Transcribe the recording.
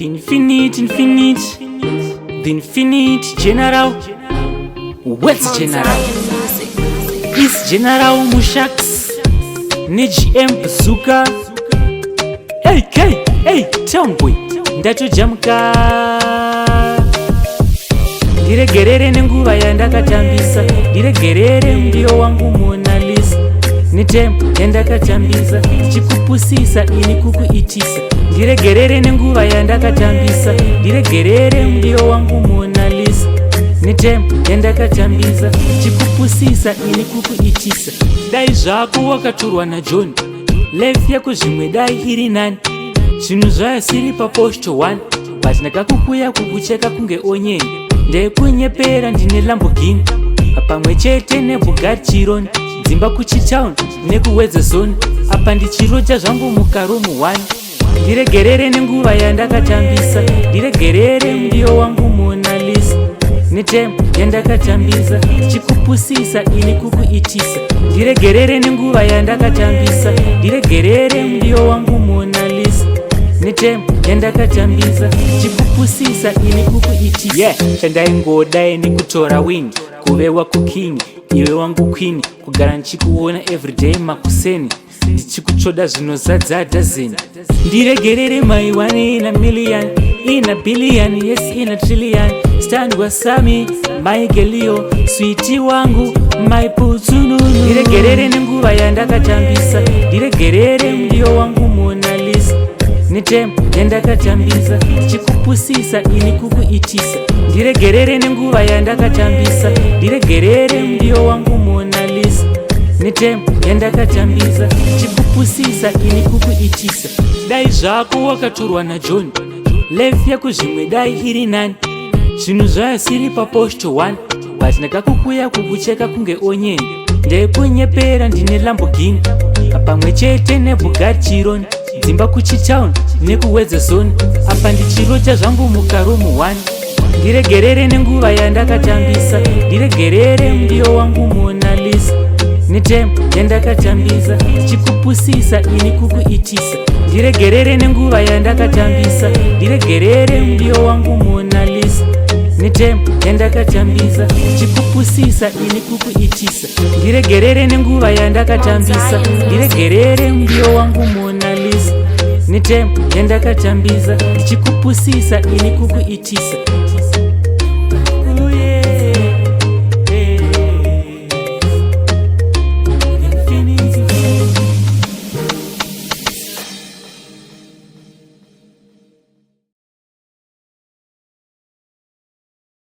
The infinite, infinite, the infinite general. What's general? Zion Music. Is General Mushax neGM Bazooka. Hey, hey, hey, Townboy, ndatojamuka. Ndiregerere nenguva yandakatambisa, ndiregerere mudiwa wangu Mona Lisa, netime yandakatambisa ndichikupusisa ini kukuitisa. Ndiregerere nenguva yandakatambisa, ndiregerere mudiwa wangu Mona Lisa, netime yandakatambisa ndichikupusisa ini kukuitisa. Dai zvako wakatorwa naJohn, life yako zvimwe dai iri nani. Zvinhu zvayasiri paposto 1, but ndakakukuya kukucheka kunge onion. Ndekunyepera ndine Lamborghini pamwe chete neBugatti Chiron, dzimba kuchitown nekuWedza Zone. Apa ndichiroja zvangu mukaroom 1. Ndiregerere nenguva yandakatambisa, ndiregerere mudiwa wangu Mona Lisa, netime yandakatambisa ndichikupusisa ini kukuitisa. Ndiregerere nenguva yandakatambisa, ndiregerere mudiwa wangu Mona Lisa, netime yandakatambisa ndichikupusisa ini kukuitisa. Yeah, chandaingoda nekutora win, kuve wako king, iwe wangu queen, kugara ndichikuona everyday makuseni, ndichikutsvoda zvinozadza dhazeni. Ndiregerere my one in a million, in a billion, yes, in a trillion. Stand wasami maigelio, sweetie wangu, my putsununu. Ndiregerere nenguva yandakatambisa, ndiregerere mudiwa wangu Mona Lisa, netime yandakatambisa ndichikupusisa ini kukuitisa. Ndiregerere nenguva yandakatambisa, ndiregerere mudiwa wangu Mona Lisa, netime yandakatambisa ndichikupusisa ini kukuitisa. Dai zvako wakatorwa naJohn, life yako zvimwe dai iri nani. Zvinhu zvayasiri paposto 1, but ndakakukuya kukucheka kunge onion. Ndekunyepera ndine Lamborghini pamwe chete neBugatti Chiron, dzimba kuchitown nekuWedza Zone. Apa ndichiroja zvangu mukaroom 1. Ndiregerere nenguva yandakatambisa, ndiregerere mudiwa wangu Mona Lisa, netime yandakatambisa ndichikupusisa ini kukuitisa. Ndiregerere nenguva yandakatambisa, ndiregerere mudiwa wangu Mona Lisa, netime yandakatambisa ndichikupusisa ini kukuitisa. Ndiregerere nenguva yandakatambisa, ndiregerere mudiwa wangu Mona Lisa, netime yandakatambisa ndichikupusisa ini kukuitisa.